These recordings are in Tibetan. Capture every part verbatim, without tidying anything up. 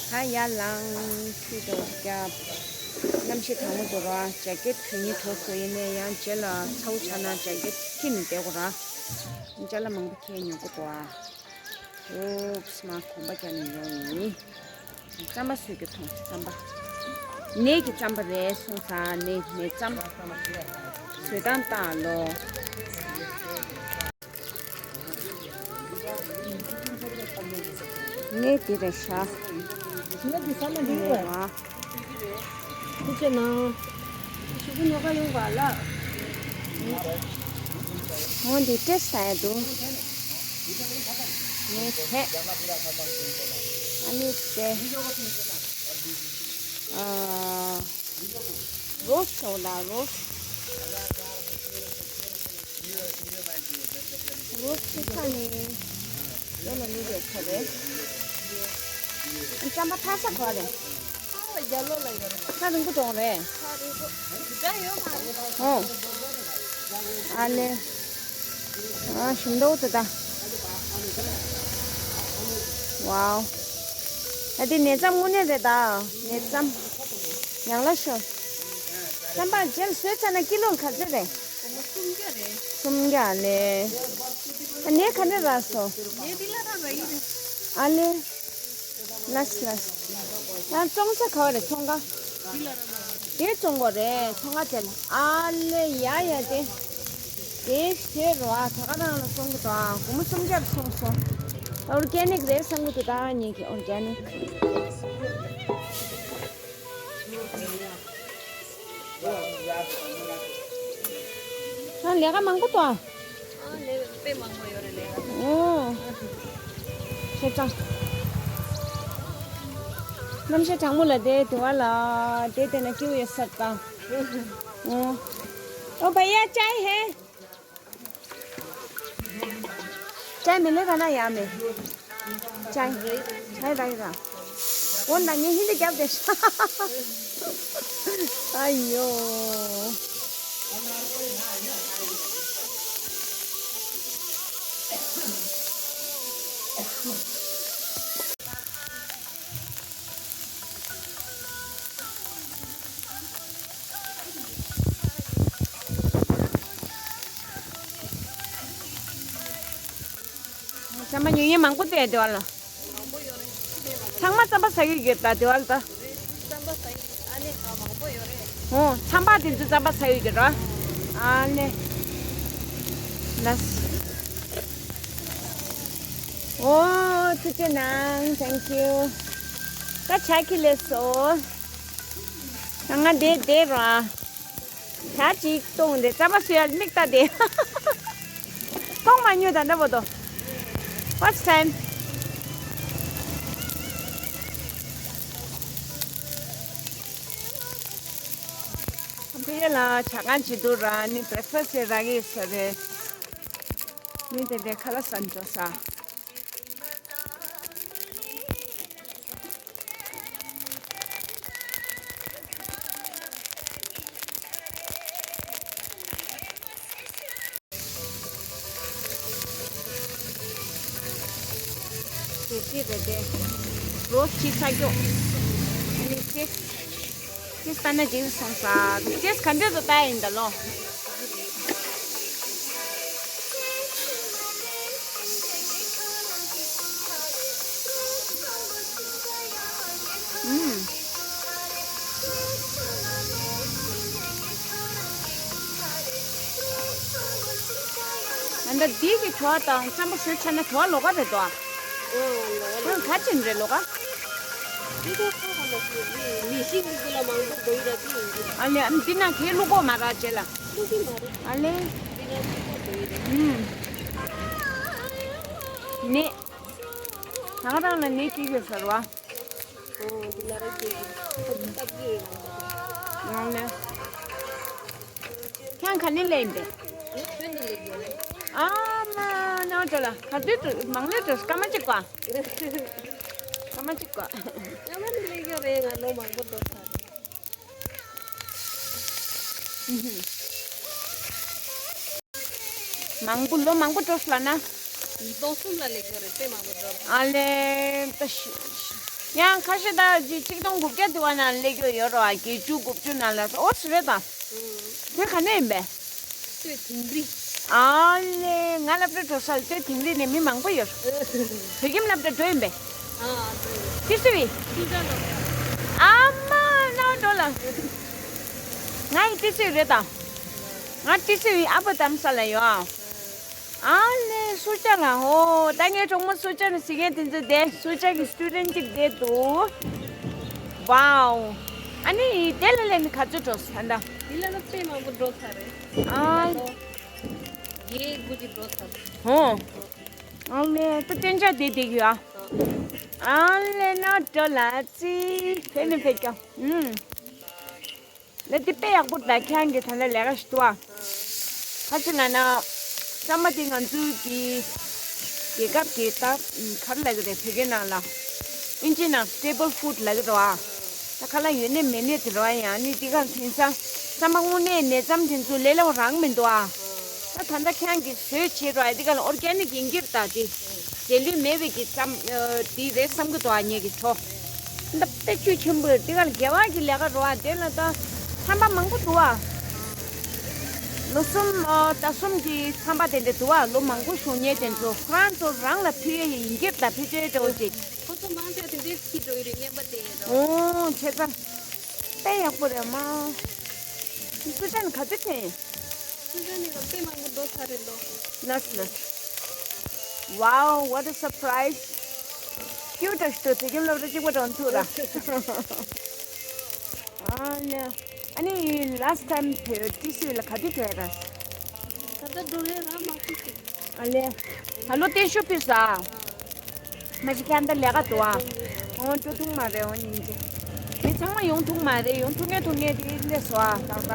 ད་ཡར་ལངས་ཁྱི་དང་རྒྱབ། གནམ་གཤིས་གྲང་མོ་འདུག་ར། ཇེ་ཀེད་གྱོན་སྙིང་འདོད་སོང་། ཡིན་ནའི་ཡང་རྗེས་ལ་ཚ་བོ་ཆགས་ན་ཇེ་ཀེད་འཁྱེར་ནས་བསྡད་དགོས་ར། ཅ་ལག་མང་པོ་འཁྱེར་ཉོ་དགོས་འདུག་ཨ། ཨོབས་མ་གོམ་པ་རྒྱག་ནས་ཉོས་ཡིན། རྩམ་པ་བཟོས་ཀྱི་འདུག་རྩམ་པ། ནས་ཀྱི་རྩམ་པ་རེད་གསུངས་ས། ནས་ནས་རྩམ། བཟོས་སྟངས་ལྟ་ལོ། ངས་འདི་རེད་ཤག་ངས་འདི་ས་མ་འདི་རེད་བ། ཐུགས་རྗེ་གནང་། ཞུ་གུ་ཉོ་ག་ཡོང་བ་ལ། འོ་འདི་ཏྲེས་ས་ཡ་འདུག་ངས་བྱས། ཨ་ནི་དེ། ཨ། རོ་སོང་ལ་རོ། རོ་ཆི་ཁ་ནི། ཡོད་ལ་ནི་རེད་ཁ་རེད། རྩམ་པ་ཐར་ས་ག་རེད། ཁ་རིང་པོ་གཏོང་རེད། ཨོ། ཨ་ལེ། ཨ་ཞིམ་འདུག་ད་ད། ཝའོ། ད་དེ་ནས་རྩམ་དངོས་གནས་རེད་ད། ནས་རྩམ། ཡང་ལ་ཤོ། རྩམ་པ་རྗེས་བཟོས་ཚར་ན་ཀི་ལོ་ག་ཚོད་རེད། སུམ་བརྒྱ་རེད། སུམ་བརྒྱ་ལེ། ཨ་ནས་ག་ནས་རག་སོ། ངས་འདི་ལ་རག་ར་ཡིན། ཨ་ལེ། ལགས་སོ་ལགས་སོ། ཡང་བཙོང་ས་ག་བ་རེད་ཚོང་ཁང་། འདི་ལ་རག་ར། དེ་བཙོང་དགོས་རེད་ཚོང་ཁང་དེ་ལ། ཨ་ལེ་ཡ་ཡ་དེ། དེ་ཞེས་རོ་ཨ་ད་ག་རང་ལ་བཙོང་གི་འདུག་ཨ། སྒོར་མོ་སུམ་བརྒྱ་བཙོང་སོང་། ཨོར་ཀེ་ནིག་རེད་བསམ་གི་འདུག་ད་ངེད་ཀྱི་ཨོར་ཀེ་ནིག་ཨ་ལས་ཀ་མང་པོ་འདུག་ཨ། ཨ་ལས་དཔེ་མང་པོ་ཡོད་རེད་ལས་ཀ། ཨོ། ཁྱེད་ཅག་གནམ་གཤིས་གྲང་མོ་ལ་དེ་དེ་བ་ལ་དེ་དེ་ན་སྐྱིད་པོ་ཡོད་ས་དང་། ཨོ། ཨོ་བ་ཡ་ཅའི་ཧེ། ཅའི་མེ་ལེ་ག་ན་ཡ་མེ། ཅའི། ཅའི་ར་ཡི་ར། འོ་ན་ངས་ཧིན་དུ་རྒྱབ་བསྡད་ཤག་ཨ་ཡོ། རྩམ་པ་ཉོ་མཁན་མང་པོ་བསྡད་དེ་བ་ལ། ཚང་མ་རྩམ་པ་ཟ་གི་ཡོད་ད་དེ་བ་ལ་ད། རྩམ་པ་ཟ་ཡི་ཨ་ནི་ག་མང་པོ་ཡོད་རེད། ཨོ་ཚང་པ་དེ་ཚོ་རྩམ་པ་ཟ་ཡི་ཡོད་ར། ཨ་ནི། ལགས། ཨོ་ཐུགས་རྗེ་གནང་། Thank you། ད་ཆ་ཁི་ལས་སོ། ང་ང་དེ་དེ་ར། ཇ་གཅིག་བཏུང་སྟེ་རྩམ་པ་བཟོ་ཡ་མིག་ལྟ་སྟེ། མཐོང་མ་མྱོང་ད་འདྲ་པོ་དོ། First time། ཕ་གི་ལ་ཇ་ཁང་ཅིག་འདུག་ར་ནི་breakfast་ཟེར་ར་གི་ཟེར་རེད། ནི་དེ་དེ་ཁ་ལག་ཟ་འགྲོ་ས། དེ་ཅི་རེད་དེ། རོ་ཅི་ཚ་རྒྱོ། ཨ་ནི་ཅི། ཅི་ལྟ་ན་ཅི་སོང་ས། ཅི་ག་འདྲ་དུ་ལྟ་ཡིན་ད་ལོ། ཨུམ། ཨ་ད་འདི་གི་གྲོགས་དང་རྩམ་པ་བཟོས་ཆ་ན་གྲོགས་ལོགས་ཀ་རེད་དོ། ཨོ་ལོགས་ཀ་རེད། ཁ་ཅན་རེད་ལོགས་ཀ། འདི་ཚོ་ཁ་ཁ་ལ་ཁུ་མི་ཤིང་གི་ལ་མང་པོ་འདུག་ཡ་དེ་ཡིན་གྱི། ཨ་ལེ་ཨ་འདི་ན་ཁའི་བླུག་གོ་མ་ར་ཅེ་ལ། བླུག་གི་མ་རེད། ཨ་ལེ། འདི་ན་ཁུ་ཁ་འདུག་ཡ་དེ། ཨུམ། ནི། ད་ག་རང་ལ་ནི་ཅི་ཡོད་ཟེར་བ། ཨོ་འདི་ལ་ར་ཅེ་གི་ཁ་ཅི་སྟབས་ཀྱི་ཡོད་ལ། ཨ་ལེ། ཁྱང་ག་ནས་ལེན་པས། ཨ་མ་ནང་དུ་ལ་ག་དུས་དུ་མང་ལོས་དུ་སྐར་མ་གཅིག་པ། སྐར་མ་གཅིག་པ། སྐར་མ་ནས་ལེན་གྱི་རེད། ང་ལོ་མང་པོ་འགྲོ་ཚར་རེད། མང་པོ་ལོ་མང་པོ་འགྲོ་སོང་ལ་ན། ཉིས་སྟོང་གསུམ་ལ་ལེན་གྱི་རེད། དཔེ་མང་པོ་འགྲོ་རེད། ཨ་ལེ་ད་ཤི། ཡང་ཁ་ཤས་ད་ཅིག་ཆིག་སྟོང་དགུ་བརྒྱ་དེ་བ་ནང་སླེབས་ཡོད་རོ། བརྒྱད་ཅུ་དགུ་བཅུ་ནང་ལ་ཨོ་སི་རེད་ད། དེ་ག་ནས་ཡིན་པས། སོས་དིང་རི། ཨ་ལེ། ང་སློབ་གྲྭ་འགྲོ་ས་སོས་དིང་རི་ནས་མི་མང་པོ་ཡོད། བོད་ཁྱིམ་སློབ་གྲྭ་འགྲོ་ཡིན་པས། ཨ་འགྲོ་ཡིན། ཏི་སི་ཝི། སུ་ཅག་ལ། ཨ་མ་ནའོ་འགྲོ་ལ། ང་ཡི་ཏི་སི་ཝི་རེད་ད། ང་ཏི་སི་ཝི་ཨ་ཕ་དམ་ས་ལ་ཡོད་ཨ། ཨ་ལེ་སུ་ཅག་ལ་ཧོ། ད་ངའི་གྲོགས་མོ་སུ་ཅག་ལ་ཟི་ངན་དེ་ཚོ་བསྡད་སུ་ཅག་གི་སི་ཊུ་ཌེན་ཅིག་བསྡད་འདུག་ཝའོ། ཨ་ནི་དེ་ལ་ལས་ནི་ག་ཚོད་འགྲོ་ས་ད། དེ་ལ་ལ་དཔེ་མང་པོ་འགྲོ་ཚར་རེད། ཨ། ཡེ་དགུ་ཅིག་འགྲོ་ཚར་རེད། ཧོ། ཨ་ལེ་ད་གཏན་འཇགས་བསྡད་བསྡད་ཡོད་ཨ། ཨ་ལེ་ན་འགྲོ་ལ་ཙི་ཕེ་ནི་ཕེ་ཀྱང་ཨུམ། ལས་དེ་དཔེ་ཡག་པོ་ད་ཁྱེད་རང་གིས་ད་ལྟ་ལས་ཀ་ཞིག་འདུག་ཨ། ཁ་ཅིག་ལ་ན། བསམ་པ་དེ་ང་ཚོའི་གི་རྒྱལ་ཁབ་ཀྱི་ད་ག་རེ་ལབ་ཀྱི་རེད་བོད་སྐད་ནང་ལ། ཨིན་ཇི་ནང་སི་ཊེ་བལ་ཕུཌ་ལབ་ཀྱི་རེད་བ། ད་ཁ་ལག་ཡོད་ནས་མེད་ནས་དེ་རེད་བ། ཡང་ནི་དེ་ག་དེང་སང་བསམ་པ་དངོས་གནས་ནས་ཙམ་དེ་ཚོ་ལས་སླ་པོ་རང་མི་འདུག་ཨ། ད་ད་ལྟ་ཁྱེད་རང་གིས་བཟོས་བྱས་རོགས་ཨ་དེ་ག་ལ་ཨོར་གེ་ནིག་ཡིན་གྱི་རེད་ད་དེ། རྒྱལ་ལུས་མེད་པའི་གི་ཙམ་དེ་རེད་བསམ་གྱི་འདུག་ཨ་ངེད་ཀྱི་གྲོགས། འདི་དཔེ་བཅུད་ཆེན་པོ་རེད། དེ་ག་ལ་དགེ་བ་གི་ལས་ཀ་རོ་ཨ། དེ་ལ་ད་ཚན་པ་མང་པོ་འདུག་ཨ། ལོ་གསུམ་ཨ་ཟླ་གསུམ་གྱི་ཚན་པ་དེ་འདྲ་འདུག་ཨ། ལོ་མང་པོ་བཞུགས་མཁན་དེ་ཚོ་ཁོ་རང་ཚོ་རང་ལ་ཕུལ་ཡས་ཡིན་གྱི་རེད་ད། ཕལ་ཆེར་འདྲ་བོ་ཅིག་ཁོ་ཚོ་མང་ཆེ་དེ་འདྲའི་ཁྱི་འགྲོ་ཡི་རེད་སྔན་པ་དེ་ཡིན་རོ། ཨོ་བྱས་ཙང་། དཔེ་ཡག་པོ་རེད་མ། སུ་ཅན་ག་ཚོད་ཕན། སུ་ཅན་ནི་དཔེ་མང་པོ་འགྲོ་ཚར་རེད་ལོ། ལགས་ལགས། Wow, what a surprise. Cute ཞིག་འདུག་དེ་ཁྱིམ་སློབ་གྲྭ་གཅིག་པ་འགྲོ་ཐུག་ར། ཨ་ནི་ཨ་ནི་last time དེ་ཏི་སི་ཝི་ལ་ག་དུས་བྲོས་ར། ད་ལྟ་འགྲོ་རེད་ར་མ་ཁུ་ཅིག་ཨ་ལེ། ད་ལོ་བརྟན་བཞུགས་ཕུལ་ས། མ་གཞི་ཁྱེད་འདི་ལས་ཀ་འདུག་ཨ། འོ་འགྲོ་ཐུབ་མ་རེད། འོ་ཉིན་གྱི་མི་ཚང་མ་ཡོང་ཐུབ་མ་རེད། ཡོང་ཐུབ་མཁན་ཐུབ་མཁན་དེ་སླེབས་སོང་ཨ་ཏག་ཏག་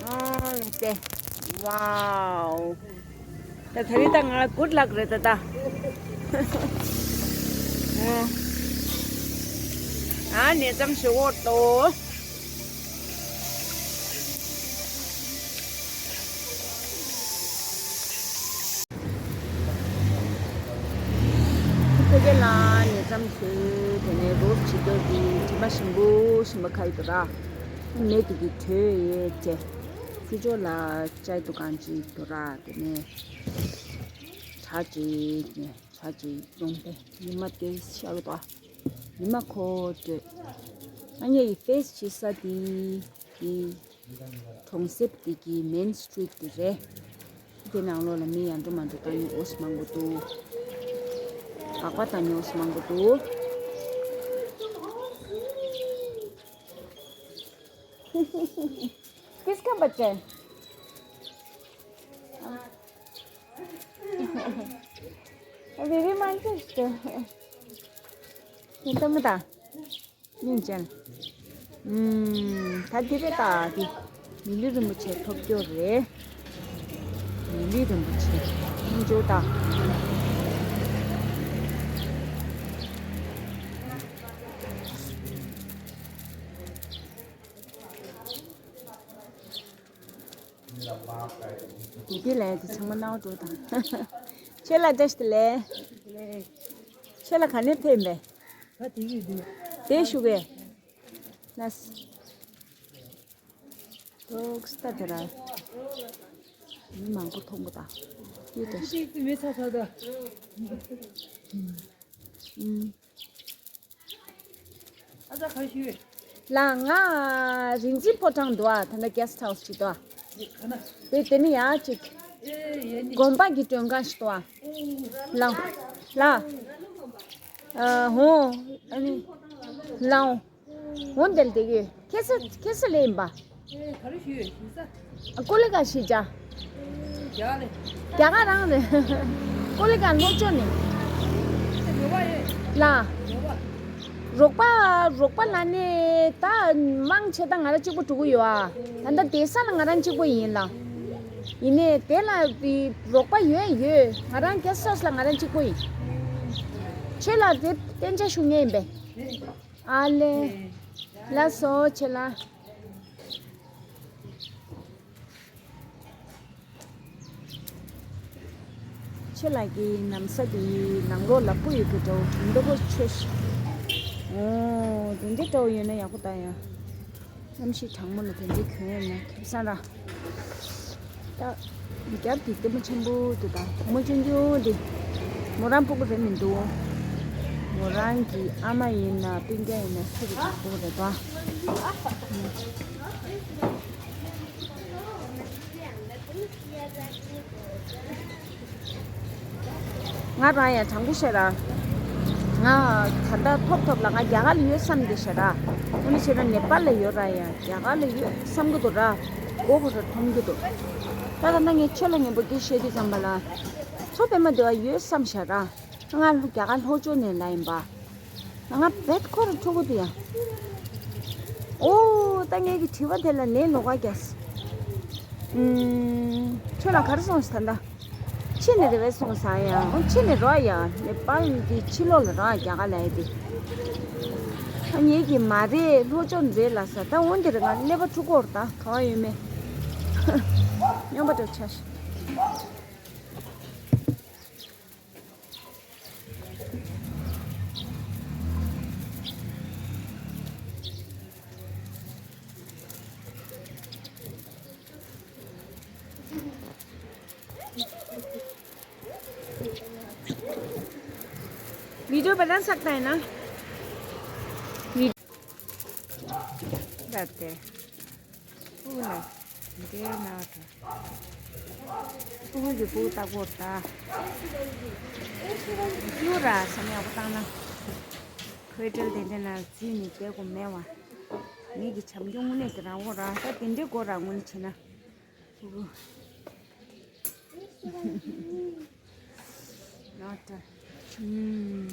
ཨ་ལེ་ཏེ། Wow. ད་ད་རེས་ད་ང་good luck རེད་ད་ད། འོ། ཨ་ནེ་ཙམ་ཞུ་འོ་ཏོ། ཕ་གི་ལ་ནས་ཙམ་ཞིག་དེ་ནས་རོ་བྱེད་སྐབས་ཀྱི་དྲི་མ་ཞིམ་པོ་ཞིམ་པོ་ཁ་ཡི་དུ་ར། མེ་དེ་གི་དྲོད་ཡོད་ཅེ། ཁུ་ཅོ་ལ་ཅའི་དུ་གང་ཅིག་དུ་ར་དེ་ནས་གྲ་ཅིག་ནས་གྲ་ཅིག་བཙོང་སྟེ་ཉི་མ་དེ་ཤ་རུ་དོ། ཉི་མ་ཁོ་དྲོད། ཨ་ཉེ་ཡི་ཕེས་བྱེད་ས་དེ་གི་གྲོང་གསེབ་དེ་གི་main street དེ་རེད། དེ་ནང་ལོགས་ལ་མི་ཡང་འགྲོ་མ་འགྲོ་བཏང་ཡོད་ཨོ་སི་མང་པོ་འདུག་སྐག་པ་བཏང་ཡོད་ཨོ་སི་མང་པོ་འདུག किसका बच्चा है? बेबी मानते हैं। ये तो बता। སྙིང་ཅན། ཨུམ། ད་འདི་རེད་ད་འདི། མི་ལུས་རིན་པོ་ཆེ་ཐོབ་རྒྱུ་རེད། མི་ལུས་རིན་པོ་ཆེ། སྙིང་རྗེ་ད། དེ་དེ་ལས་དེ་ཚང་མ་ནང་འགྲོ་དང་། ཁྱོད་ལ་བཀྲ་ཤིས་བདེ་ལེགས། ཁྱོད་ལ་ག་ནས་ཕེབས་མེད། ད་དེ་གི་འདུག་དེ་ཞུ་གས། ལགས། ཏོག་ཙམ་དེ་ར། མི་མང་པོ་མཐོང་གི་ད། ཡོད་ད། ཅིག་ཅིག་མི་ཚ་ཚ་ད། ཨུམ། ཨ་ཙ་ག་ཞུས། ལ་ང་རིག་འཛིན་ཕོ་བྲང་འདུག་ཨ། ད་ལྟ་གེ་སི་ཊི་ཧའུ་སི་ཅིག་འདུག་ཨ། དེ་དེ་ནི་ཡ་ཅིག་ཨེ་ཡེ་ནི། དགོན་པ་གི་མགྲོན་ཁང་ཞིག་འདུག་ཨ། ལའོ། ལ། ཨ་ཧོ། ཨ་ནི། ལའོ། འོ་འདིར་བསྡད་ཀྱི་ཡོད། ཁྱེད་ས་ཁྱེད་ས་ལས་ཡིན་པ། ཨེ་ག་རེ་ཞུས་ཡོད་ཞུ་ས། ཀོ་ལི་ག་ཞིག་བྱ། རྒྱ་ལས། རྒྱ་གར་རང་རེད། ཀོ་ལི་ག་ལྷོ་ཕྱོགས་ནས། ཨེ་རོགས་པ་ཡོད། ལ། རོགས་པ། རོགས་པ་རོགས་པ་ལ་ནི་ད་མང་ཆེ་ད་ང་རང་གཅིག་པུ་འགྲོ་གི་ཡོད་ཨ། ད་ལྟ་བསྡད་ས་ལ་ང་རང་གཅིག་པུ་ཡིན་ལ། ཡིན་ནའི་དེ་ལ་རོགས་པ་ཡོད་ཡོད། ང་རང་གེ་སི་ཊི་ཧའུ་སི་ལ་ང་རང་གཅིག་པུ་ཡིན། ཁྱོད་ལ་དེ་གཏན་འཇགས་ཞུ་མཁན་ཡིན་པས། ཨ་ལེ། ལགས་སོ་ཁྱེད་ལ། ཆ་ ཁྱེད་ལ་གི་ནམ་ས་དེ་ནང་ལོགས་ལ་སྤུ་ཡོད་པའི་འདྲ་བོ་མི་འདུག་གོ་ཆོས་ཤིག་ཨོ་དེ་འདྲའི་འདྲ་བོ་ཡོད་ན་ཡག་པོ་ད་ཡ། གནམ་གཤིས་གྲང་མོ་ལ་དེ་འདྲའི་གྱོན་ཡོད་ན་ཁེབས་སང་ར། ད་མི་སྐྱར་དེ་ལྟད་མོ་ཆེན་པོ་དེ་དང་བུ་མོ་ཆུང་ཆུང་དེ། མོ་རང་སྤུ་གུ་རེད་མི་འདུག་མོ་རང་གི་ཨ་མ་ཡིན་ན་སྤུན་ཀྱག་ཡིན་ན་སུ་རེད་སྤུ་གུ་རེད་པ། ང་རང་ཡང་དྲང་པོ་བཤད་ར། ང་ད་ལྟ་ཐོབ་ཐོབ་ལ་ང་རྒྱ་གར་ལ་ཡོད་བསམ་གི་བཤད་ར། འོ་ན་བྱས་ན་ནེ་པཱལ་ལ་ཡོད་ར་ཡ། རྒྱ་གར་ལ་ཡོད་བསམ་གི་འདུག་ར། མགོ་ཁོ་ར་འཐོམ་གི་འདུག་ད་ད་ལྟ་ངས་ཁྱོད་ལ་སྙན་པོ་འདི་བཤད་དུས་ཙམ་པ་ལ། ཚོ་པད་མ་དེ་བ་ཡོད་བསམ་བཤད་ར། ང་རྒྱ་གར་ལྷོ་ཕྱོགས་ནས་ལ་ཡིན་པ། ང་བེད་ཁོ་རང་ཕྲུ་གུ་དེ་ཡ། ཨོ་ད་ངེད་ཀྱི་དྲི་བ་དེ་ལ་ལན་ལོག་ག་རྒྱག་ཨུམ། ཁྱོད་ལ་ག་རེ་སོང་ཟེར་ད་ལྟ། ཕྱི་ནས་རེ་བས་སོང་ཟེར་ཡ། ཨོ་ཕྱི་ནས་རོ་ཡ། ནེ་པཱལ་གྱི་ཕྱི་ལོགས་ལ་རོ་རྒྱ་གར་ལ་ཡ་དེ། ཨ་ངེད་ཀྱི་མ་རེད་ལྷོ་ཕྱོགས་རེད་ལ་ཟེར་ད། འོན་ཏེ་རེ་ང་ཀླད་པ་འཁྲུག་གོ་ར་ད་ག་བ་ཡོད་མེད། སྨྱོན་པ་འགྲོ་ཆ་ཤི། वीडियो बना सकता है ना? वीडियो करते हैं। སྤུ་གུ་ལ་འདྲེ་ན་བ་དང་། སྤུ་གུ་གི་སྤུ་གུ་ལྟ་གོ་ད། ཡུ་ར་ས་ནས་ཨ་ཁུ་བཏང་ན། ཁོའི་གྲལ་དེ་འདྲ་ན་རྩིས་ནི་བསྡད་གོ་མེད་བ། ངེད་ཀྱི་བྱམས་སྐྱོང་དངོས་གནས་ཀྱི་རང་འོ་ར་ད་དེ་འདྲའི་སྒོ་ར་དངོས་གནས་བྱེད་ན། སྤུ་གུ། ནོ་ཏ། ཨུམ།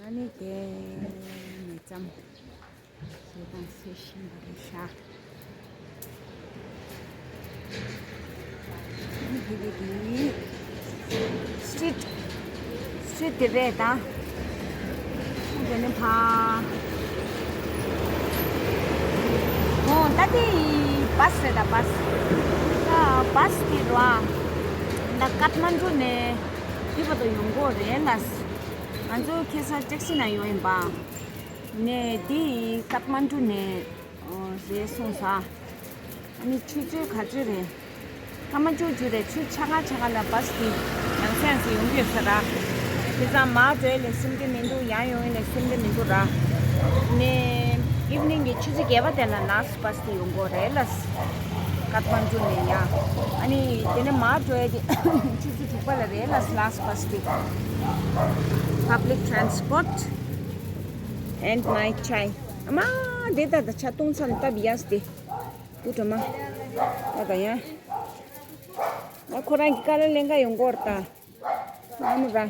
ཨ་ནི་དེ་ནས་ཙམ། ཞེ་སྡང་སེ་ཤིང་བ་རེད་ཤག་ཨ་ནི་དེ་དེ་དེ། སི་ཊི་རིཊ། སི་ཊི་རིཊ་དེ་རེད་ད། དེ་ནས་ཕ། ཨོ་ད་དེ་བྷ་སི་རེད་ད་བྷ་སི། ད་བྷ་སི་དེ་རེད་བ། ད་ཀཏ་མན་ཌུ་ནས་དེ་བར་དུ་ཡོང་གི་རེད་ལ། ང་ཚོ་ཁ་སང་ཊེག་སི་ནང་ཡོང་ཡིན་པ། ནས་དེ་ཀཏ་མན་ཌུ་ནས་ཨོ་རེད་སོང་ས། ཨ་ནི་ཆུ་ཚོད་ག་ཚོད་རེད། སྐར་མ་བཅུ་བཅུ་རེད། ཆུ་ཚོད་ཆ་ལྔ་ཆ་ལྔ་ལ་བྷ་སི་དེ་ཡང་སེ་ཡང་སེ་ཡོང་གི་ཡོད་ས་ར། དེ་ཙང་མར་འགྲོ་ཡ་ལས་སེམས་ཁྲལ་མི་འདུག་ཡར་ཡོང་ཡ་ལས་སེམས་ཁྲལ་མི་འདུག་ར། ནས་ཨིབ་ནིང་གི་ཆུ་ཚོད་བརྒྱད་པ་དེ་ལ་ལཱ་སི་ཊི་བྷ་སི་དེ་ཡོང་གི་རེད་ལ། ཀཏ་མན་ཌུ་ནས་ཡ། ཨ་ནི་དེ་ནས་མར་འགྲོ་ཡ་དེ་ཆུ་ཚོད་དྲུག་པ་ལ་རེད་ལ་ལཱ་སི་ཊི་བྷ་སི་དེ། Public transport and my chai. ཨ་མ། དེ་ད་ད་ཆ་བཏུང་ཚར་ནས་སྟབས་ཡག་སྟེ། བུ་དྲ་མ། ད་ད་ཡ། ང་ཁོ་རང་གི་ཀ་ལ་ལེན་ག་ཡོང་གོ་ར་ད། ཨ་མ་ར།